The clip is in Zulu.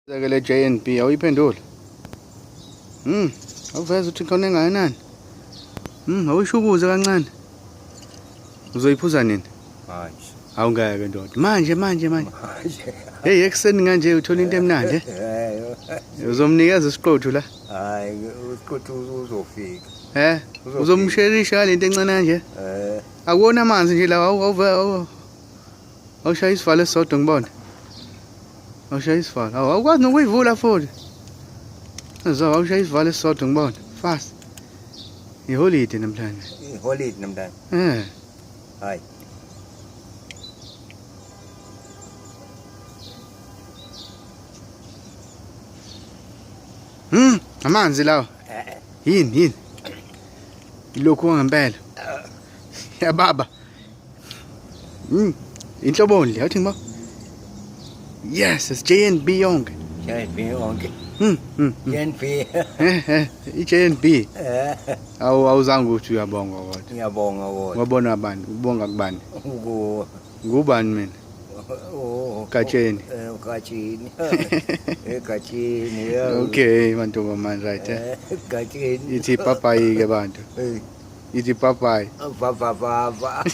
Ke le JNB awuyiphenduli. Awuveze ukuthi khona engakanani. Awuyishukuze kancane. Uzoyiphuza nini? Manje. Awungeke ndoda. Manje manje manje. Manje. Hey, ekuseni kanje uthola into emnandi. Eh. Uzomnikeza isiqothu la. Hayi, isiqothu uzofika. Eh? Uzomsherisha ngalento encane kanje. Eh. Akuwona amanzi nje lawa, awuve awushaya isivalo esisodwa ngibone. Awushaya isivalo. Awu, awukwazi nokuyivula futhi. Azo awushaya isivalo esisodwa ngibone. Fast. Iholide namhlanje. Iholide namhlanje. Eh. Hayi. Amanzi lawa. Eh. Yini yini? Ilokhu ngempela. Ya baba. Inhlobonli, awuthi ngiba. Yes, it's JNB yonke. JNB yonke. JNB. Eh, i-JNB. Eh. Awu, awuzange uthi uyabonga kodwa. Ngiyabonga kodwa. Wabona abantu, ubonga kubani? Uku. Ngubani mina? Oh. Gatsheni. Eh, Gatsheni. Eh, Gatsheni. Okay, mantombazane, right. Eh, Gatsheni. Ithi bye bye ke bantu. Eh. Ithi bye bye. Va va va va.